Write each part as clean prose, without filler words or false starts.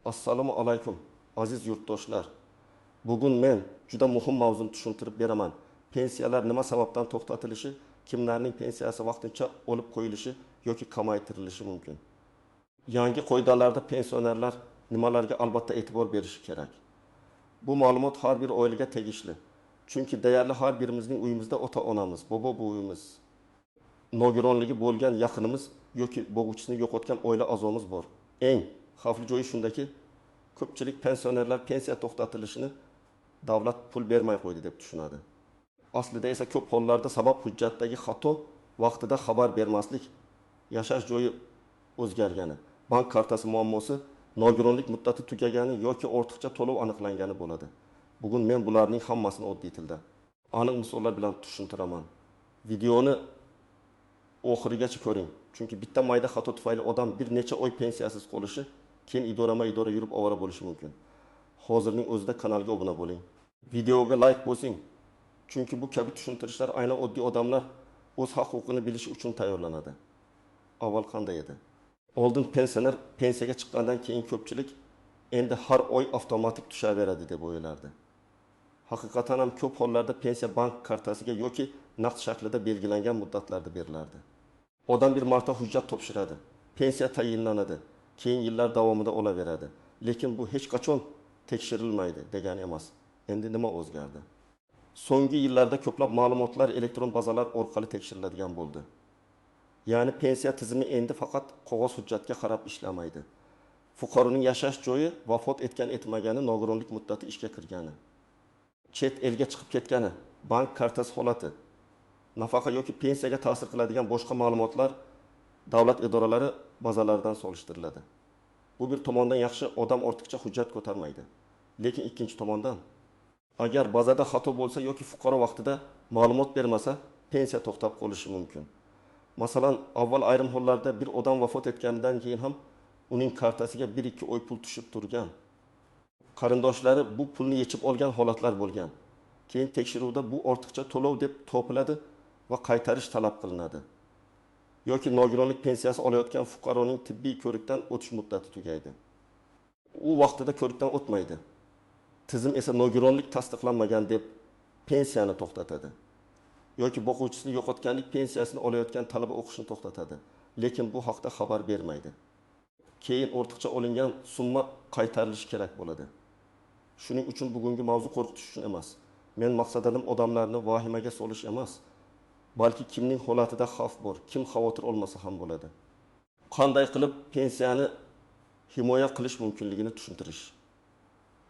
Assalomu alaykum, aziz yurtdoshlar. Bugun men juda muhim mavzuni tushuntirib beraman. Pensiyalar nima sababdan to'xtatilishi, kimlarning pensiyasi vaqtincha olib qo'yilishi yoki kamaytirilishi mumkin. Yangi qoidalarda pensionerlar nimalarga albatta e'tibor berishi kerak. Bu ma'lumot har bir oilaga tegishli. Chunki deyarli har birimizning uyimizda ota-onamiz, bobo-buvimiz, nogironligi bo'lgan yaqinimiz yoki bo'g'uvchisini yo'qotgan oila a'zomiz bor. Eng xavfli joyi shundaki, ko'pchilik pensionerlar pensiya to'xtatilishini davlat pul bermay qo'ydi deb tushunadi. Aslida esa ko'p hollarda sabab hujjatdagi xato, vaqtida xabar bermaslik, yashash joyi o'zgargani, bank kartasi muammosi, nogironlik muddati tugagani yoki ortiqcha to'lov aniqlangani bo'ladi. Bugun men bularning hammasini oddiy tilda, aniq misollar bilan tushuntiraman. Videoni oxirigacha ko'ring. Chunki bitta mayda xato tufayli odam bir necha oy pensiyasiz qolishi, keyin idorama-idora yurib ovora bo'lishi mumkin. Hozirning o'zida kanalga obuna bo'ling. Videoga like bosing. Chunki bu kabi tushuntirishlar aynan oddiy odamlar o'z haq-huquqini bilishi uchun tayyorlanadi. Avval qanday edi? Oldin pensioner pensiyaga chiqqandan keyin ko'pchilik endi har oy avtomatik tushaveradi deb o'ylardi. Haqiqatan ham ko'p hollarda pensiya bank kartasiga yoki naqd shaklida belgilangan muddatlarda berilardi. Odam bir marta hujjat topshiradi, pensiya tayinlanadi, keyin yillar davomida olaveradi. Lekin bu hech qachon tekshirilmaydi degani emas. Endi nima o'zgardi? So'nggi yillarda ko'plab ma'lumotlar elektron bazalar orqali tekshiriladigan bo'ldi. Ya'ni pensiya tizimi endi faqat qog'oz hujjatga qarab ishlamaydi. Fuqaroning yashash joyi, vafot etgan etmagani, nogironlik muddati ishga kirgani, chet elga chiqib ketgani, bank kartasi holati, nafaqa yoki pensiyaga ta'sir qiladigan boshqa ma'lumotlar davlat idoralari bazalaridan solishtiriladi. Bu bir tomondan yaxshi, odam ortiqcha hujjat ko'tarmaydi. Lekin ikkinchi tomondan, agar bazada xato bo'lsa yoki fuqaro vaqtida ma'lumot bermasa, pensiya to'xtab qolishi mumkin. Masalan, avval ayrim hollarda bir odam vafot etganidan keyin ham uning kartasiga 1-2 oy pul tushib turgan. Qarindoshlari bu pulni yechib olgan holatlar bo'lgan. Keyin tekshiruvda bu ortiqcha to'lov deb topiladi va qaytarish talab qilinadi. Yoki nogironlik pensiyasi olayotgan fuqaroning tibbiy ko'rikdan o'tish muddati tugaydi. U vaqtida ko'rikdan o'tmaydi. Tizim esa nogironlik tasdiqlanmagan deb pensiyani to'xtatadi. Yoki boquvchisini yo'qotganlik pensiyasini olayotgan talaba o'qishni to'xtatadi, lekin bu haqda xabar bermaydi. Keyin ortiqcha olingan summa qaytarilishi kerak bo'ladi. Shuning uchun bugungi mavzu qo'rqitish uchun emas. Men maqsadim odamlarni vahimaga solish emas, balki kimning holatida xavf bor, kim xavotir olmasa ham bo'ladi. Qanday qilib pensiyani himoya qilish mumkinligini tushuntirish.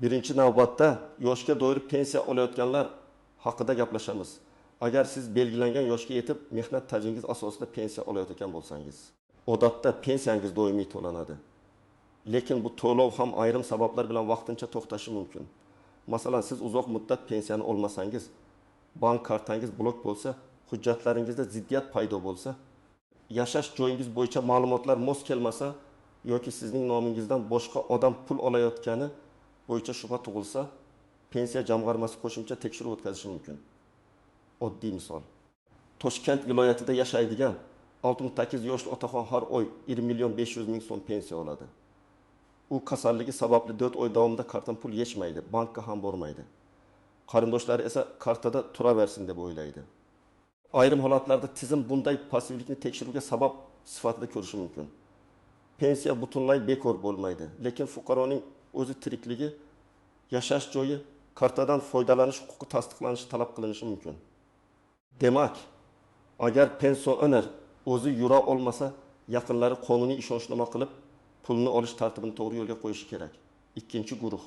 Birinchi navbatda yoshga doir pensiya olayotganlar haqida gaplashamiz. Agar siz belgilangan yoshga yetib, mehnat tajribingiz asosida pensiya olayotgan bo'lsangiz, odatda pensiyangiz doimiy to'lanadi. Lekin bu to'lov ham ayrim sabablar bilan vaqtincha to'xtashi mumkin. Masalan, siz uzoq muddat pensiyani olmasangiz, bank kartangiz blok bo'lsa, hujjatlaringizda ziddiyat paydo bo'lsa, yashash joyingiz bo'yicha ma'lumotlar mos kelmasa yoki sizning nomingizdan boshqa odam pul olayotgani bo'yicha shubha tug'ilsa, pensiya jamg'armasi qo'shimcha tekshiruv o'tkazishi mumkin. Oddiy misol. Toshkent viloyatida yashaydigan 68 yoshli otaxon har oy 1 million 500 ming so'm pensiya oladi. U kasalligi sababli 4 oy davomida kartadan pul yechmaydi, bankka ham bormaydi. Qarindoshlari esa kartada turaversin deb o'ylaydi. Ayrim holatlarda tizim bunday passivlikni tekshiruvga sabab sifatida ko'rishi mumkin. Pensiya butunlay bekor bo'lmaydi, lekin fuqaroning o'zi tirikligi, yashash joyi, kartadan foydalanish huquqi tasdiqlanishi talab qilinishi mumkin. Demak, agar pensioner o'zi yura olmasa, yaqinlari qonuniy ishonchnoma qilib, pulni olish tartibini to'g'ri yo'lga qo'yishi kerak. Ikkinchi guruh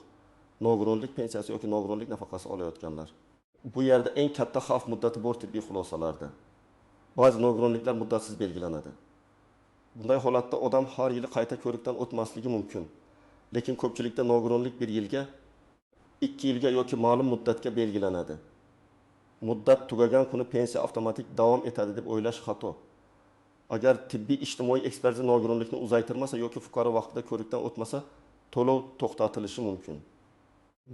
nogironlik pensiyasi yoki nogironlik nafaqasi olayotganlar. Bu yerda eng katta xavf muddati bor tibbiy xulosalarda. Ba'zi nogironliklar muddatsiz belgilanadi. Bunday holatda odam har yili qayta ko'rikdan o'tmasligi mumkin. Lekin ko'pchilikda nogironlik 1 yilga, 2 yilga yoki ma'lum muddatga belgilanadi. Muddat tugagan kuni pensiya avtomatik davom etadi deb o'ylash xato. Agar tibbiy ijtimoiy ekspertiza nogironlikni uzaytirmasa yoki fuqaro vaqtida ko'rikdan o'tmasa, to'lov to'xtatilishi mumkin.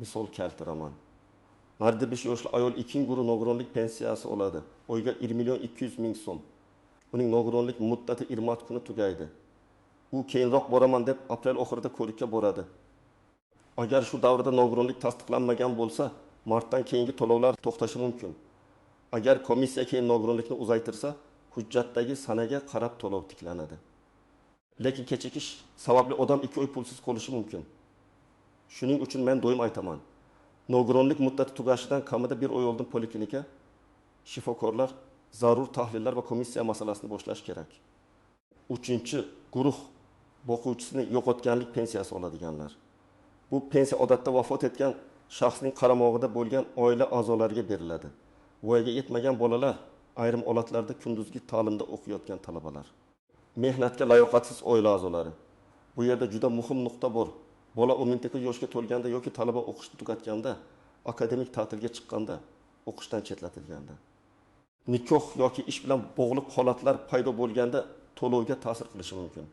Misol keltiraman. 55 yoshli ayol 2 guruh nogironlik pensiyasi oladi. Oyga 1 million 200 ming so'm. Uning nogironlik muddati 20 kuni tugaydi. U keyinroq boraman deb aprel oxirida ko'rikka boradi. Agar shu davrda nogironlik tasdiqlanmagan bo'lsa, martdan keyingi to'lovlar to'xtashi mumkin. Agar komissiya keyin nogironlikni uzaytirsa, hujjatdagi sanaga qarab to'lov tiklanadi. Lekin kechikish sababli odam 2 oy pulsiz qolishi mumkin. Shuning uchun men doim aytaman. Nogironlik muddati tugashidan kamida 1 oy oldin poliklinika, shifokorlar, zarur tahlillar va komissiya masalasini boshlash kerak. 3-guruh boquvchisini yo'qotganlik pensiyasi oladiganlar. Bu pensiya odatda vafot etgan shaxsning qaramog'ida bo'lgan oila a'zolariga beriladi. Voyaga yetmagan bolalar, ayrim holatlarda kunduzgi ta'limda o'qiyotgan talabalar. Mehnatga layoqatsiz oila a'zolari. Bu yerda juda muhim nuqta bor. Bola 18 yoshga to'lganda yoki talaba o'qishni tugatganda, akademik ta'tilga chiqqanda, o'qishdan chetlatilganda, nikoh yoki ish bilan bog'liq holatlar paydo bo'lganda to'lovga ta'sir qilishi mumkin.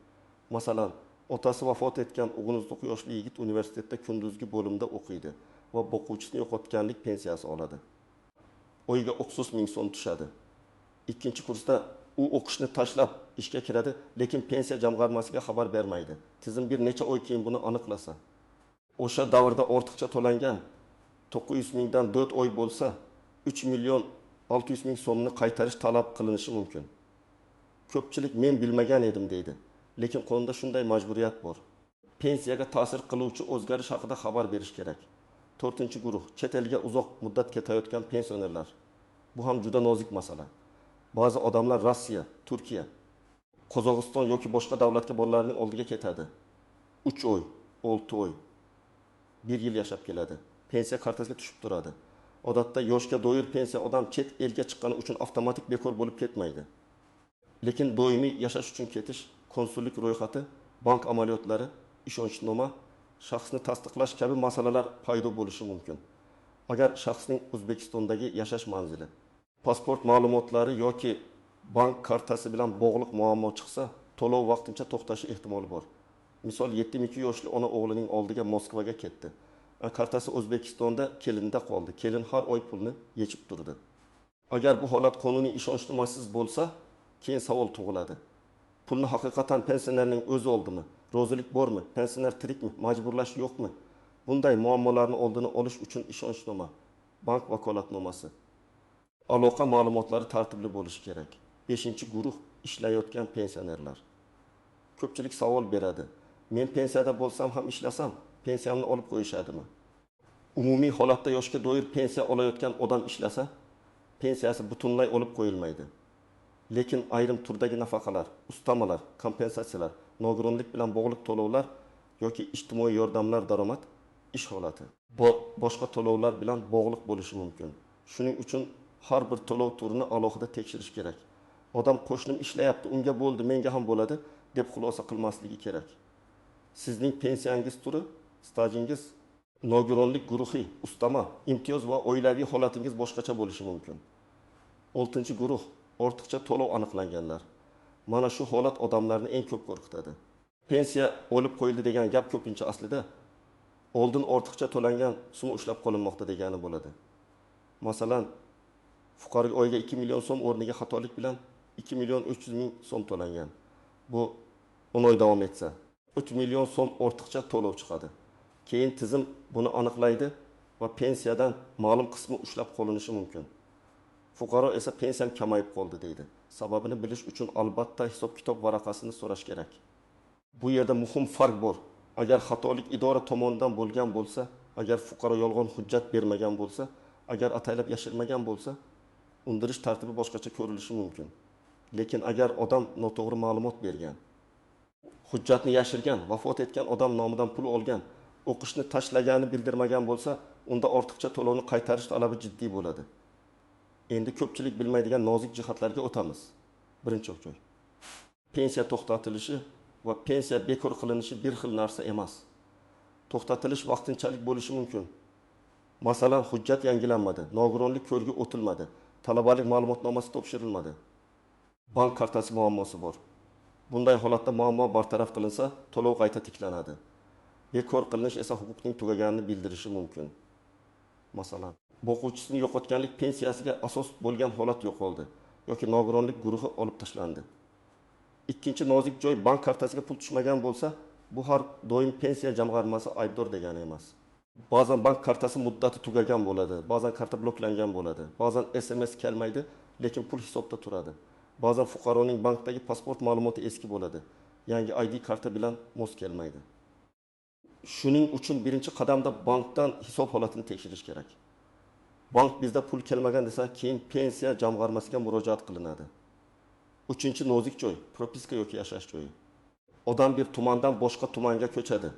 Masalan, otasi vafot etgan 19 yoshli yigit universitetda kunduzgi bo'limda o'qiydi va boquvchisini yo'qotganlik pensiyasi oladi. Oyiga 30 000 so'm tushadi. 2-kursda u o'qishni tashlab ishga kiradi, lekin pensiya jamg'armasiga xabar bermaydi. Tizim bir necha oy keyin buni aniqlasa, o'sha davrda ortiqcha to'langan 900 mingdan 4 oy bo'lsa, 3 600 000 so'mni qaytarish talab qilinishi mumkin. Ko'pchilik men bilmagan edim deydi, lekin qonunda shunday majburiyat bor. Pensiyaga ta'sir qiluvchi o'zgarish haqida xabar berish kerak. 4-guruh chet elga uzoq muddat ketayotgan pensionerlar. Bu ham juda nozik masala. Ba'zi odamlar Rossiya, Turkiya, Qozog'iston yoki boshqa davlatga bolalarining oldiga ketadi. 3 oy, 6 oy, 1 yil yashab keladi. Pensiya kartasiga tushib turadi. Odatda yoshga doir pensiya odam chet elga chiqqani uchun avtomatik bekor bo'lib ketmaydi. Lekin doimiy yashash uchun ketish, konsullik ro'yxati, bank amaliyotlari, ishonchnoma, shaxsni tasdiqlash kabi masalalar paydo bo'lishi mumkin. Agar shaxsning O'zbekistondagi yashash manzili, pasport ma'lumotlari yoki bank kartasi bilan bog'liq muammo chiqsa, to'lov vaqtincha to'xtashi ehtimoli bor. Misol, 72 yoshli ona o'g'lining oldiga Moskvaga ketdi. Kartasi O'zbekistonda kelinda qoldi. Kelin har oy pulni yechib turdi. Agar bu holat qonuniy ishonchnomasiz bo'lsa, keyin savol tug'iladi. Pulni haqiqatan pensionerning o'zi oldimi? Rozilik bormi? Pensioner tirikmi? Majburlash yo'qmi? Bunday muammolarni oldini olish uchun ishonchnoma, bank vakolatnomasi, aloqa ma'lumotlari tartibli bo'lishi kerak. 5-guruh ishlayotgan pensionerlar. Ko'pchilik savol beradi. Men pensiyada bo'lsam ham ishlasam, pensiyamni olib qo'yishadimi? Umumiy holatda yoshga doir pensiya olayotgan odam ishlasa, pensiyasi butunlay olib qo'yilmaydi. Lekin ayrim turdagi nafaqalar, ustamalar, kompensatsiyalar, nogironlik bilan bog'liq to'lovlar yoki ijtimoiy yordamlar daromad, ish holati boshqa to'lovlar bilan bog'liq bo'lishi mumkin. Shuning uchun har bir to'lov turini alohida tekshirish kerak. Odam qo'shnim ishlayapti, unga bo'ldi, menga ham bo'ladi deb xulosa qilmasligi kerak. Sizning pensiyangiz turi, stajingiz, nogironlik guruhi, ustama, imtiyoz va oilaviy holatingiz boshqacha bo'lishi mumkin. 6-guruh ortiqcha to'lov aniqlanganlar. Mana shu holat odamlarni eng ko'p qo'rqitadi. Pensiya olib qo'yildi degan gap ko'pincha aslida oldin ortiqcha to'langan summa ushlab qolinmoqda degani bo'ladi. Masalan, fuqaroga oyiga 2 million so'm o'rniga xatolik bilan 2 300 000 so'm to'langan. Bu 10 oy davom etsa, 3 million so'm ortiqcha to'lov chiqadi. Keyin tizim buni aniqlaydi va pensiyadan ma'lum qismi ushlab qolinishi mumkin. Fuqaro esa pensiyam kamayib qoldi deydi. Sababini bilish uchun albatta hisob-kitob varaqasini so'rash kerak. Bu yerda muhim farq bor. Agar xatolik idora tomonidan bo'lgan bo'lsa, agar fuqaro yolg'on hujjat bermagan bo'lsa, agar ataylab yashirmagan bo'lsa, undirish tartibi boshqacha ko'rilishi mumkin. Lekin agar odam noto'g'ri ma'lumot bergan, hujjatni yashirgan, vafot etgan odam nomidan pul olgan, o'qishni tashlagani bildirmagan bo'lsa, unda ortiqcha to'lovni qaytarish talabi jiddiy bo'ladi. Endi ko'pchilik bilmaydigan nozik jihatlarga o'tamiz. Birinchi joy. Pensiya to'xtatilishi va pensiya bekor qilinishi bir xil narsa emas. To'xtatilish vaqtinchalik bo'lishi mumkin. Masalan, hujjat yangilanmadi, nogironlik ko'rigi o'tilmadi, talabalik ma'lumotnomasi topshirilmadi. Bank kartasi muammosi bor. Bunday holatda muammo bartaraf qilinsa, to'lov qayta tiklanadi. Bekor qilinish esa huquqning tugaganini bildirishi mumkin. Masalan, boquvchisini yo'qotganlik pensiyasiga asos bo'lgan holat yo'qoldi yoki nogironlik guruhi olib tashlandi. Ikkinchi nozik joy, bank kartasiga pul tushmagan bo'lsa, Bu har doim pensiya jamg'armasi aybdor degani emas. Ba'zan bank kartasi muddati tugagan bo'ladi, ba'zan karta bloklangan bo'ladi, ba'zan SMS kelmaydi, lekin pul hisobda turadi. Ba'zan fuqaroning bankdagi pasport ma'lumoti eski bo'ladi, yangi ID karta bilan mos kelmaydi. Shuning uchun birinchi qadamda bankdan hisob holatini tekshirish kerak. Bank bizda pul kelmagan desa, keyin pensiya jamg'armasiga murojaat qilinadi. Uchinchi nozik joy, propiska yoki yashash joyi. Odam bir tumandan boshqa tumanga ko'chadi,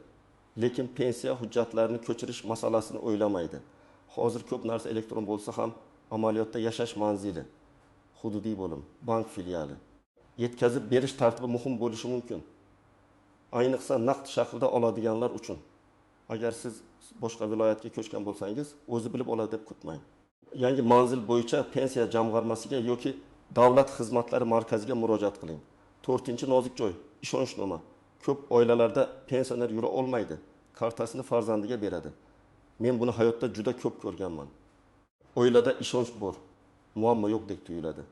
lekin pensiya hujjatlarini ko'chirish masalasini o'ylamaydi. Hozir ko'p narsa elektron bo'lsa ham, amaliyotda yashash manzili, hududiy bo'lim, bank filiali, yetkazib berish tartibi muhim bo'lishi mumkin. Ayniqsa naqd shaklda oladiganlar uchun. Agar siz boshqa viloyatga ko'chgan bo'lsangiz, o'zi bilib oladi deb kutmang. Yangi manzil bo'yicha pensiya jamg'armasiga yoki davlat xizmatlari markaziga murojaat qiling. To'rtinchi nozik joy, ishonchnoma. Ko'p oilalarda pensioner yura olmaydi, kartasini farzandiga beradi. Men buni hayotda juda ko'p ko'rganman. Oilada ishonch bor, muammo yo'qdek tuyuladi.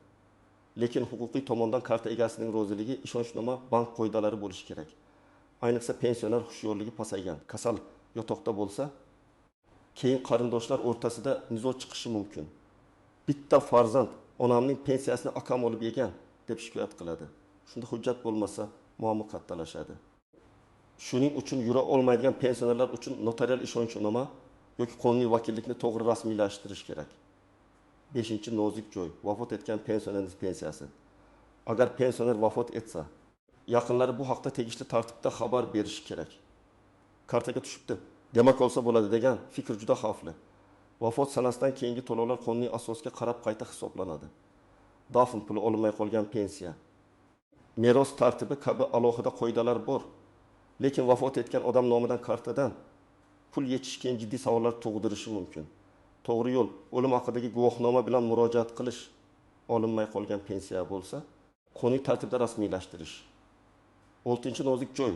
Lekin huquqiy tomondan karta egasining roziligi, ishonchnoma, bank qoidalari bo'lishi kerak. Ayniqsa pensioner hushyorligi pasaygan, kasal yotoqda bo'lsa, keyin qarindoshlar o'rtasida nizo chiqishi mumkin. Bitta farzand onamning pensiyasini akam olib yegan deb shikoyat qiladi. Shunda hujjat bo'lmasa muammo kattalashadi. Shuning uchun yura olmaydigan pensionerlar uchun notarial ishonchnoma yoki qonuniy vakillikni to'g'ri rasmiylashtirish kerak. 5. Nozik joy, vafot etgan pensionerning pensiyasi. Agar pensioner vafot etsa, yaqinlari bu haqda tegishli tartibda xabar berishi kerak. Kartaga tushibdi, demak olsa bo'ladi degan fikr juda xavfli. Vafot sanasidan keyingi to'lovlar qonuniy asosga qarab qayta hisoblanadi. Dafn puli olinmay qolgan pensiya, meros tartibi kabi alohida qoidalar bor. Lekin vafot etgan odam nomidan kartadan pul yechish keyin jiddiy savollar tug'dirishi mumkin. To'g'ri yo'l, o'lim haqidagi guvohnoma bilan murojaat qilish, olinmay qolgan pensiya bo'lsa, qonuniy tartibda rasmiylashtirish. 6. Nozik joy,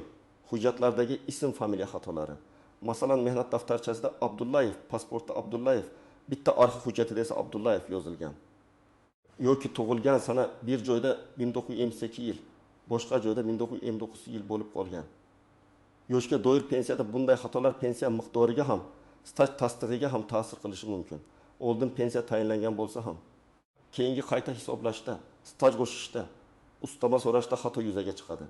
hujjatlardagi ism familiya xatolari. Masalan, mehnat daftarchasida Abdullayev, pasportda Abdullayev, bitta arxiv hujjatida esa Abdullayev yozilgan. Yoki tug'ilgan sana bir joyda 1958 yil, boshqa joyda 1959 yil bo'lib qolgan. Yoshga doir pensiyada bunday xatolar pensiya miqdoriga ham, staj tasdig'iga ham ta'sir qilishi mumkin. Oldin pensiya tayinlangan bo'lsa ham, keyingi qayta hisoblashda, staj qo'shishda, ustama so'rashda xato yuzaga chiqadi.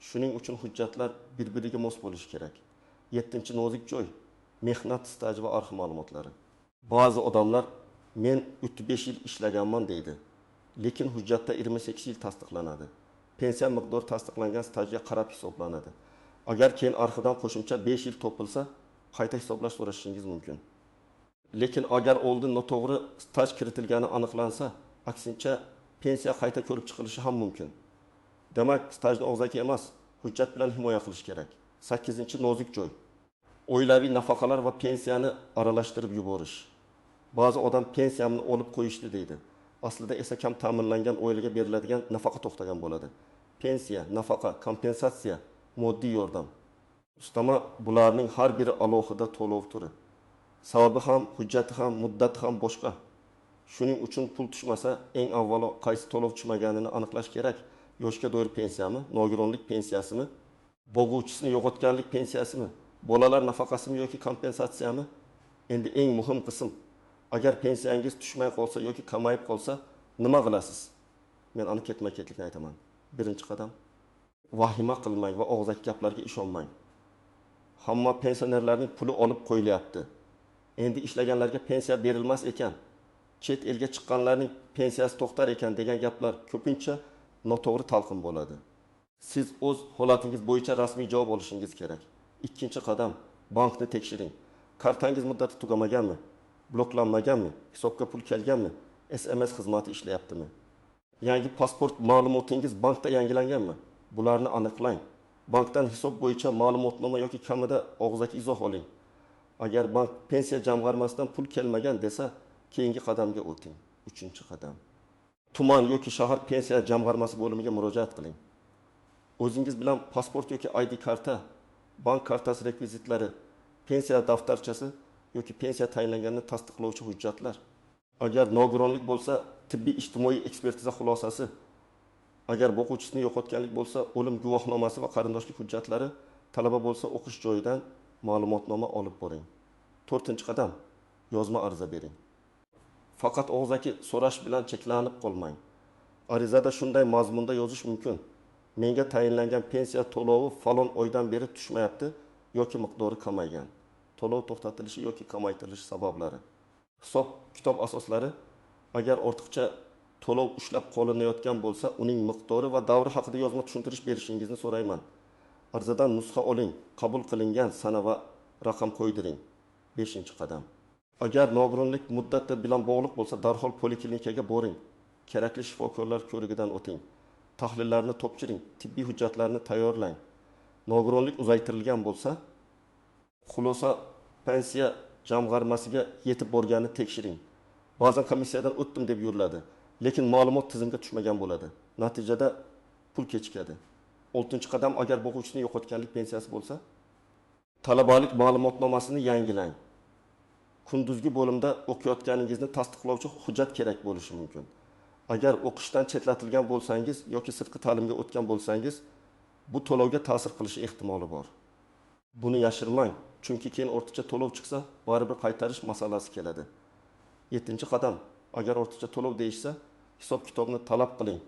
Shuning uchun hujjatlar bir-biriga mos bo'lishi kerak. 7. Nozik joy, mehnat staji va arxiv ma'lumotlari. Ba'zi odamlar men 35 yil ishlaganman deydi, lekin hujjatda 28 yil tasdiqlanadi. Pensiya miqdori tasdiqlangan stajga qarab hisoblanadi. Agar keyin arxivdan qo'shimcha 5 yil topilsa, qayta hisoblash so'rashingiz mumkin. Lekin agar oldin noto'g'ri staj kiritilgani aniqlansa, aksincha pensiya qayta ko'rib chiqilishi ham mumkin. Demak, stajni og'zaki emas, hujjat bilan himoya qilish kerak. 8. Nozik joy, oilaviy nafaqalar va pensiyani aralashtirib yuborish. Ba'zi odam pensiyamni olib qo'yishdi deydi. Aslida esa kam ta'minlangan oilaga beriladigan nafaqa to'xtagan bo'ladi. Pensiya, nafaqa, kompensatsiya, moddiy yordam. Ustama bularning har biri alohida to'lov turi. Sababi ham, hujjati ham, muddati ham boshqa. Shuning uchun pul tushmasa, eng avvalo qaysi to'lov tushmaganini aniqlash kerak. Yoshga doir pensiyami, nogironlik pensiyasimi, boquvchisini yo'qotganlik pensiyasimi, bolalar nafaqasimi yoki kompensatsiyami? Endi eng muhim qism, agar pensiyangiz tushmay qolsa yoki kamayib qolsa, nima qilasiz? Men aniq ketma-ketlikni aytaman. Birinchi qadam, vahima qilmang va og'zaki gaplarga ishonmang. Hamma pensionerlarning puli olib qo'yilyapti. Endi ishlaganlarga pensiya berilmas ekan, chet elga chiqqanlarning pensiyasi to'xtar ekan degan gaplar ko'pincha noto'g'ri talqin bo'ladi. Siz o'z holatingiz bo'yicha rasmiy javob olishingiz kerak. Ikkinchi qadam, bankni tekshiring. Kartangiz muddati tugamaganmi? Bloklanmaganmi? Hisobga pul kelganmi? SMS xizmati ishlayaptimi? Yangi pasport ma'lumotingiz bankda yangilanganmi? Bularni aniqlang. Bankdan hisob bo'yicha ma'lumotnoma yoki kamida og'zaki izoh oling. Agar bank pensiya jamg'armasidan pul kelmagan desa, keyingi qadamga o'ting. Uchinchi qadam, tuman yoki shahar pensiya jamg'armasi bo'limiga murojaat qiling. O'zingiz bilan pasport yoki ID karta, bank kartasi rekvizitlari, pensiya daftarchasi yoki pensiya tayinlanganini tasdiqlovchi hujjatlar. Agar nogironlik bo'lsa, tibbiy ijtimoiy ekspertiza xulosasi. Agar boquvchisini yo'qotganlik bo'lsa, o'lim guvohnomasi va qarindoshlik hujjatlari Talaba bo'lsa, o'qish joyidan ma'lumotnoma olib boring. To'rtinchi qadam: yozma ariza bering. Faqat og'zaki so'rash bilan cheklanib qolmang. Arizada shunday mazmunda yozish mumkin: menga tayinlangan pensiya to'lovi falon oydan beri tushmayapti yoki miqdori kamaygan. To'lov to'xtatilishi yoki kamaytirilishi sabablari. Hisob kitob asoslari: agar ortiqcha to'lov ushlab qolinayotgan bo'lsa, uning miqdori va davri haqida yozma tushuntirish berishingizni so'rayman. Arizadan nusxa oling, qabul qilingan sana va raqam qo'ydiring. Beshinchi qadam: agar nogironlik muddati bilan bog'liq bo'lsa, darhol poliklinikaga boring. Kerakli shifokorlar ko'rigidan o'ting. Tahlillarni topshiring, tibbiy hujjatlarni tayyorlang. Nogironlik uzaytirilgan bo'lsa, xulosa pensiya jamg'armasiga yetib borganini tekshiring. Ba'zan komissiyadan o'tdim deb yuriladi, lekin ma'lumot tizimga tushmagan bo'ladi. Natijada pul kechikadi. Oltinchi qadam: agar boquvchisini yo'qotganlik pensiyasi bo'lsa, talabalik ma'lumotnomasini yangilang. Kunduzgi bo'limda o'qiyotganingizni tasdiqlovchi hujjat kerak bo'lishi mumkin. Agar o'qishdan chetlatilgan bo'lsangiz yoki sirtqi ta'limga o'tgan bo'lsangiz, bu to'lovga ta'sir qilishi ehtimoli bor. Buni yashirmang, chunki keyin ortiqcha to'lov chiqsa, baribir qaytarish masalasi keladi. Yettinchi qadam: agar ortiqcha to'lov deyishsa, hisob-kitobni talab qiling.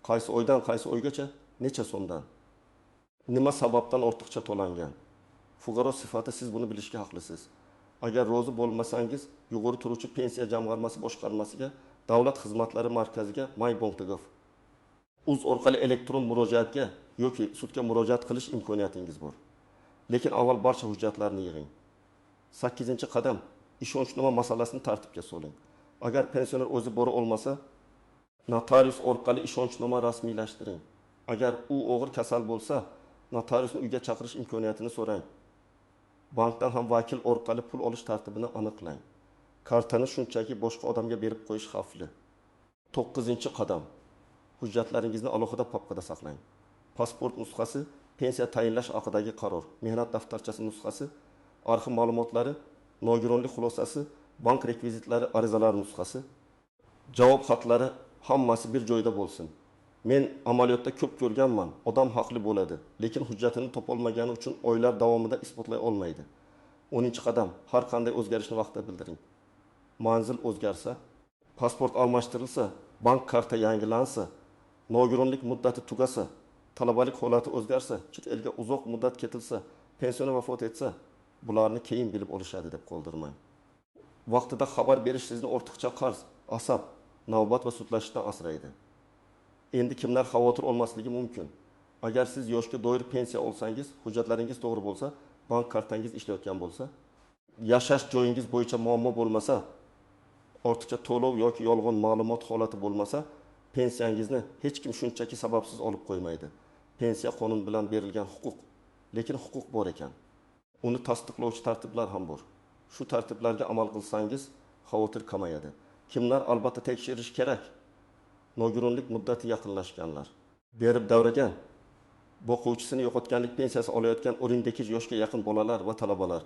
Qaysi oydan qaysi oygacha, necha so'mdan? Nima sababdan ortiqcha to'langan? Fuqaro sifati siz buni bilishga haqlisiz. Agar rozi bo'lmasangiz, yuqori turuvchi pensiya jamg'armasi boshqarmasiga, davlat xizmatlari markaziga my.gov uz orqali elektron murojaatga yoki sudga murojaat qilish imkoniyatingiz bor. Lekin avval barcha hujjatlarni yig'ing. Sakkizinchi qadam: ishonchnoma masalasini tartibga soling. Agar pensioner o'zi bora olmasa, notarius orqali ishonchnoma rasmiylashtiring. Agar u og'ir kasal bo'lsa, notariusni uyga chaqirish imkoniyatini so'rang. Bankdan ham vakil orqali pul olish tartibini aniqlang. Kartani shunchaki boshqa odamga berib qo'yish xavfli. To'qqizinchi qadam: hujjatlaringizni alohida papkada saqlang. Pasport nusxasi, pensiya tayinlash haqidagi qaror, mehnat daftarchasi nusxasi, arxiv ma'lumotlari, nogironlik xulosasi, bank rekvizitlari, arizalar nusxasi, javob xatlari hammasi bir joyda bo'lsin. Men amaliyotda ko'p ko'rganman, odam haqli bo'ladi, lekin hujjatini topolmagani uchun oylar davomida isbotlay olmaydi. 10 qadam: har qanday o'zgarishni vaqtida bildiring. Manzil o'zgarsa, pasport almashtirilsa, bank karta yangilansa, nogironlik muddati tugasa, talabalik holati o'zgarsa, chet elga uzoq muddat ketilsa, pensioner vafot etsa, bularni keyin bilib olishadi deb qoldirmang. Vaqtida xabar berish sizni ortiqcha qarz, asab, navbat va sudlashishdan asraydi. Endi kimlar xavotir olmasligi mumkin? Agar siz yoshga doir pensiya olsangiz, hujjatlaringiz to'g'ri bo'lsa, bank kartangiz ishlayotgan bo'lsa, yashash joyingiz bo'yicha muammo bo'lmasa, ortiqcha to'lov yoki yolg'on ma'lumot holati bo'lmasa, pensiyangizni hech kim shunchaki sababsiz olib qo'ymaydi. Pensiya qonun bilan berilgan huquq, lekin huquq bor ekan, uni tasdiqlovchi tartiblar ham bor. Shu tartiblarga amal qilsangiz, xavotir kamayadi. Kimlar albatta tekshirish kerak? Nogironlik muddati yaqinlashganlar, berib davragan, boquvchisini yo'qotganlik pensiyasi olayotgan 18 yoshga yaqin bolalar va talabalar,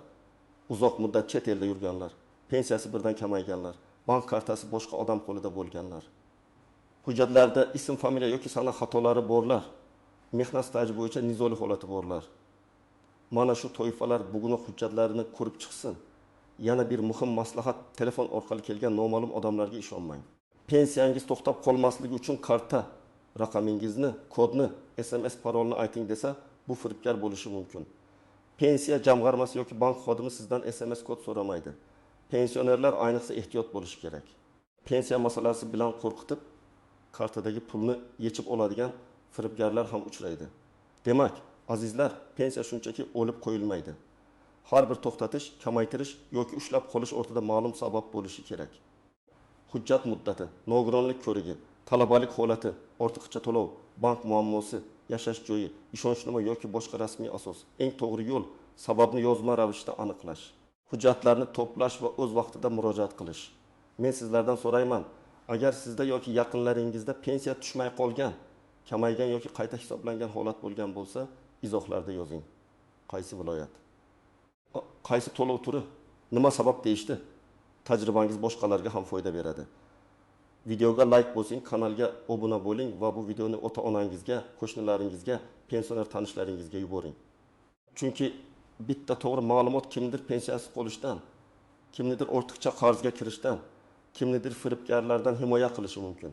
uzoq muddat chet elda yurganlar, pensiyasi birdan kamayganlar, bank kartasi boshqa odam qo'lida bo'lganlar, hujjatlarda ism, familiya yoki sana xatolari borlar, mehnat staji bo'yicha nizoli holati borlar. Mana shu toifalar bugunoq hujjatlarini ko'rib chiqsin. Yana bir muhim maslahat: telefon orqali kelgan noma'lum odamlarga ishonmang. Pensiyangiz to'xtab qolmasligi uchun karta raqamingizni, kodni, SMS parolini ayting desa, bu firibgar bo'lishi mumkin. Pensiya jamg'armasi yoki bank xodimi sizdan SMS kod so'ramaydi. Pensionerlar ayniqsa ehtiyot bo'lishi kerak. Pensiya masalasi bilan qo'rqitib, kartadagi pulni yechib oladigan firibgarlar ham uchraydi. Demak, azizlar, pensiya shunchaki o'lib qo'yilmaydi. Har bir to'xtatish, kamaytirish yoki ushlab qolish o'rtada ma'lum sabab bo'lishi kerak. Hujjat muddati, nogironlik ko'rigi, talabalik holati, ortiqcha to'lov, bank muammosi, yashash joyi, ishonchnoma yoki boshqa rasmiy asos. Eng to'g'ri yo'l sababni yozma ravishda aniqlash, hujjatlarni to'plash va o'z vaqtida murojaat qilish. Men sizlardan so'rayman, agar sizda yoki yaqinlaringizda pensiya tushmay qolgan, kamaygan yoki qayta hisoblangan holat bo'lgan bo'lsa, izohlarda yozing. Qaysi viloyat? Qaysi to'lov turi? Nima sabab deyishdi? Tajribangiz boshqalarga ham foyda beradi. Videoga like bosing, kanalga obuna bo'ling va bu videoni ota-onangizga, qo'shnilaringizga, pensioner tanishlaringizga yuboring. Chunki bitta to'g'ri ma'lumot kimnidir pensiyasiz qolishdan, kimnidir ortiqcha qarzga kirishdan, kimnidir firibgarlardan himoya qilishi mumkin.